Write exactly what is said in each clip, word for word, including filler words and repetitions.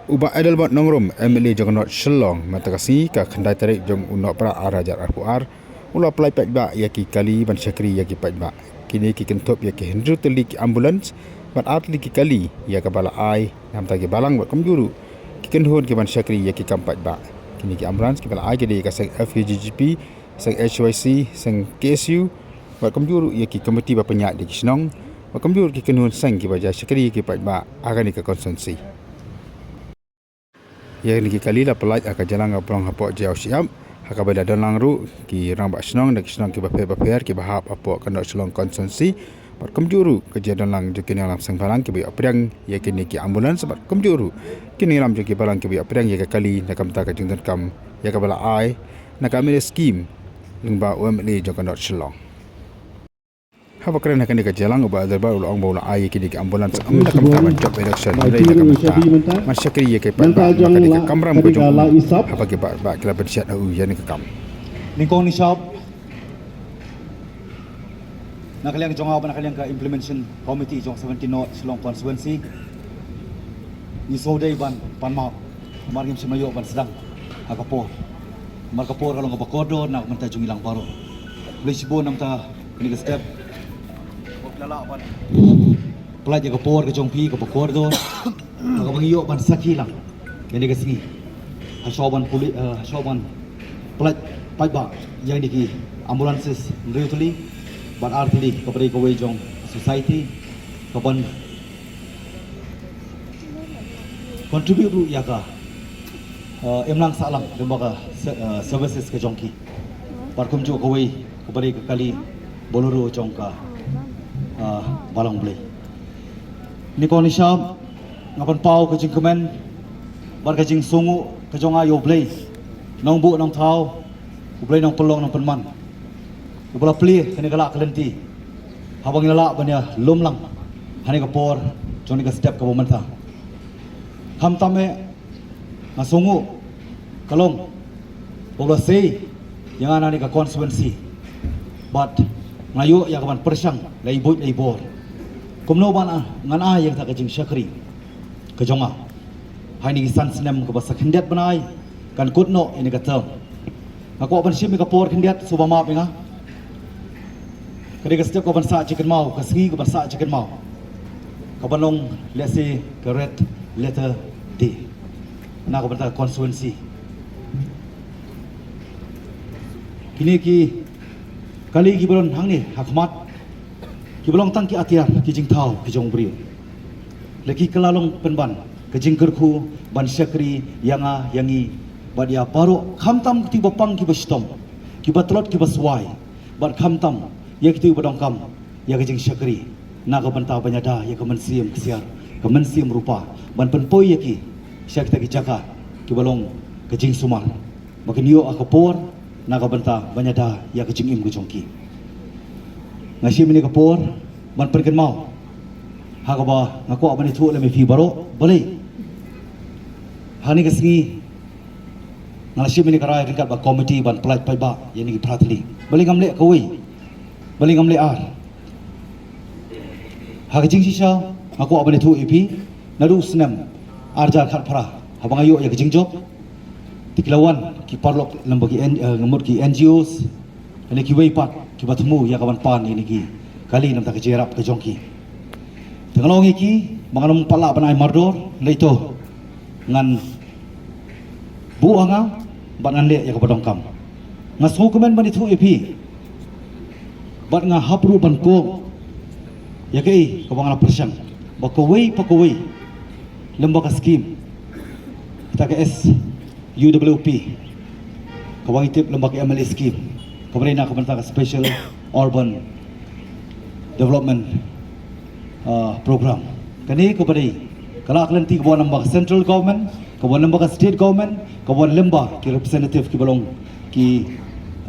U Bah Adelbert Nongrum, M L A jong ka North Shillong, mynta ka sngi ka khyndai tarik jong u Nohprah ar hajar arphew ar, u la pynlait paidbah ïa ki kali ban shakri ïa ki paidbah. Kine ki kynthup ïa ki hynriew tylli ki ambulance bad ar tylli ki kali ïa kaba la ai na ka bynta ki balang bad kumjuh ruh ki kynhun ki ban shakri ïa ki kam paidbah. Kine ki ambulance kiba la ai ki dei ïa ka seng F K G G P, seng H Y C, seng K S U, bad kumjuh ruh ïa ki komiti ba pynïaid ïa ki shnong, bad kumjuh ruh ki kynhun seng kiba jia shakri ïa ki paidbah ha kane ka constituency. Ïa kine ki kali la pynlait ha ka jingïalang kaba long hapoh Jaiaw Shyiap, ha kaba la don lang ruh ki rangbah shnong na ki shnong kiba pher bapher kiba hap hapoh ka North Shillong constituency, bad kumjuh ruh ka jingdon lang jong ki nongïalam seng bhalang kiba ïoh pdiang ïa kine ki ambulance, bad kumjuh ruh ki nongïalam jong ki balang kiba ïoh pdiang ïa ka kali na ka bynta ka jingdonkam ïa kaba la ai na ka M L A scheme lyngba u M L A jong ka North Shillong. Haba kren ha kane ka jingïalang, u Bah Adelbert u la ong ba u la ai ïa kine ki ambulance ym na ka bynta ban jop election, hynrei na ka bynta ban shakri ïa ki paidbah, namar kane ka kamram ka jong u, haba ki paidbah ki la pynshad ha u ïa kane ka kam. Nyngkong nyngshap, na ka liang jong nga bad na ka liang ka implementation committee jong seventeen North Shillong constituency, ngi sngewdei ban pan map namar ngim shym la ïoh ban sdang ha ka por. Namar ka por ka long kaba kordor na ka bynta jong ngi lang baroh. Khublei shibun na ka bynta kane ka step. Pynlait ïa ka por ka jong phi kaba kordor ha kaba ngi ïoh ban sakhi lang ïa kane ka sngi. Ha shuwa ban pynlait, eh, ha shuwa ban pynlait paidbah ïa kine ki ambulances hynriew tylli bad ar tylli kaba dei kawei jong society kaban contribute ruh ïa ka, eh, imlang sahlang lyngba ka se-, eh, services ka jong ki. Bad kumjuh kawei kaba dei ka kali Bolero jong ka, eh, Balang U Blei. Nyngkong nyngshap nga pynpaw ka jingkmen bad ka jingsngewnguh ka jong nga ïa U Blei Nongbuh Nongthaw, U Blei Nongpynlong Nongpynman, uba la plie kane ka lad ka lynti haba ngi la lah ban ïalum lang ha kane ka por jong kane ka step kaba mynta. Khamtam eh nga sngewnguh ka long ba u la sei ïa nga na kane ka constituency bad nga ïoh ïa ka ban pyrshang la i buit la i bor kumno ban, ah, ngan ai ïa kata ka jingshakri ka jong nga ha kine ki san snem kaba sa khyndiat bnai kan kut noh ïa kane ka term. Nga kwah ban shim ïa ka por khyndiat, sngewbha map ïa nga. Ka dei ka step kaban sah jingkynmaw, ka sngi kaban sah jingkynmaw, kaban long lehse ka red letter day na ka bynta ka constituency. Kine ki kali kiba don hangne ha khmat kiba long tang ki atiar, ki jingthaw ki jong u briew. La ki kylla long pynban ka jingkyrkhu ban shakri ïa nga, ïa ngi bad ïa baroh, khamtam kito kiba pang kiba shitom, kiba tlot kiba swai, bad khamtam ïa kito kiba donkam ïa ka jingshakri na ka bynta ban ïada ïa ka mynsiem ksiar, ka mynsiem rupa, ban pynpoi ïa ki sha kita ki jaka kiba long ka jingsumar, ba kin ïoh ha ka por na ka bynta ban ïada ïa ka jingim ka jong ki. Nga shim ïa kane ka por ban pynkynmaw ha kaba nga kwah ban ïathuh lem ïa phi baroh. Balei ha kane ka sngi nga la shim ïa kane ka rai ryngkat bad ka komiti ban pynlait paidbah ïa kine ki phra tylli? Balei ngam leh kawei? Balei ngam leh ar? Ha ka jingshisha nga kwah ban ïathuh ïa phi, naduh u snem ar hajar khatphra, haba nga ïoh ïa ka jingjop, te ki la wan ki paralok lyngba ki N-, eh, nga mut ki N G Os, lane kiwei pat kiba thmu ïa ka ban pan ïa kine ki kali na ka bynta ka jingïarap ka jong ki. Te nga la ong ïa ki ba ngan ym pat lah ban ai mardor, lei to ngan buh ha nga bad ngan leh ïa kaba donkam. Nga sngewkmen ban ïathuh ïa phi bad nga hap ruh ban kong ïa kaei kaba nga la pyrshang, ba kawei pa kawei lyngba ka skim, kata ka S U W P, kaba ngi tip lyngba ka M L A scheme, kaba dei na ka bynta ka Special Urban Development, uh, Program. Kane kaba dei ka lad ka lynti kaba wan lyngba ka central government, kaba wan lyngba ka state government, kaba wan lyngba ki representative kiba long ki,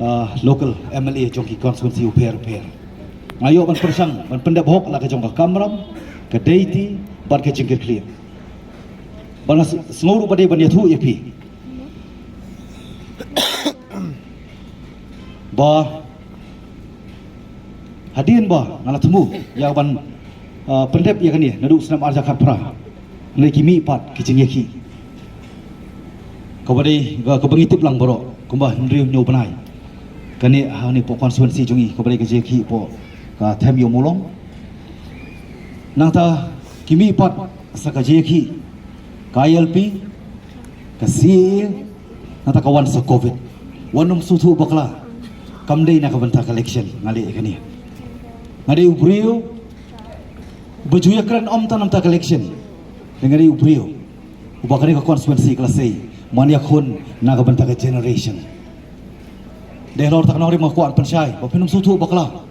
uh, local M L A jong ki constituency bapher bapher. Nga ïoh ban pyrshang ban pyndep hok la ka jong ka kamram, ka deiti bad ka jingkyrkhu. Bad nga s-, sngew ruh ba dei ban ïathuh ïa phi ba hadien ba nga la thmu ïa ban, ah, pyndep ïa kane naduh u snem ar hajar khatphra, nga la ki mih pat ki jingïakhih. Kaba dei ka, kaba ngi tip lang baroh kumba hynriew hynñiew bnai kane ha kane poh constituency jong ngi, kaba dei ka jingïakhih poh ka them ïew Mawlong. Nangta ki mih pat sa ka jingïakhih ka I L P, ka C A A, nangta ka wan sa covid. Wat nym sngewthuh bakla, kam dei na ka bynta ka election nga leh ïa kane. Nga dei u briew ba ju ïakren ym tang namar ka election. Nga dei u briew uba kane ka constituency ka la sei man ïakhun na ka bynta ka generation. Dei halor kata ka nongrim nga kwah pynshai ba phin ym sngewthuh bakla.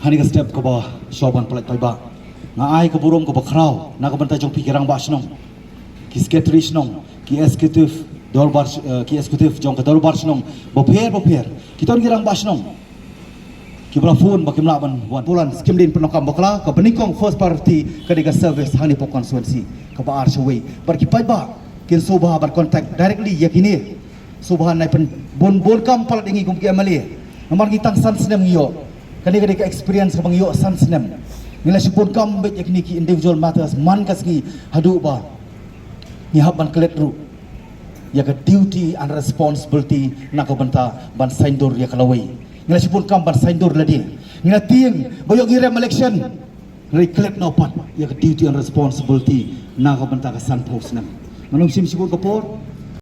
Ha kane ka step kaba shuwa ban pyllait paidbah, nga ai ka burom kaba khraw na ka bynta jong phi ki rangbah shnong, ki secretary shnong, ki executive dorbar, eh, ki executive jong ka dorbar shnong bapher bapher, ki don ki rangbah shnong kiba la phone ba kim lah ban wan. Bulan skim dien pynlong kam bakla, kaba nyngkong first priority ka dei ka service ha kane poh constituency, kaba ar shawei. Bad ki paidbah kin sngewbha ban contact directly ïa kine. Sngewbha nai pynbun bun kam palat ïa ngi kum ki M L A. Namar ngi tang san snem ngi ïoh. Kane ka dei ka experience kaba ngi ïoh san snem. Ngi la shibun kam bad ïa kine ki individual matters man ka sngi haduh ba ngi hap ban klet ruh ïa ka duty and responsibility na ka bynta ban saiñdur ïa ka lawei. Ngi la shibun kam ban saiñdur lade. Ngi la tieng ba ïoh ngi rem election. Ngi la klet noh pat ïa ka duty and responsibility na ka bynta ka sanphew snem. Nga nym shim shibun ka por,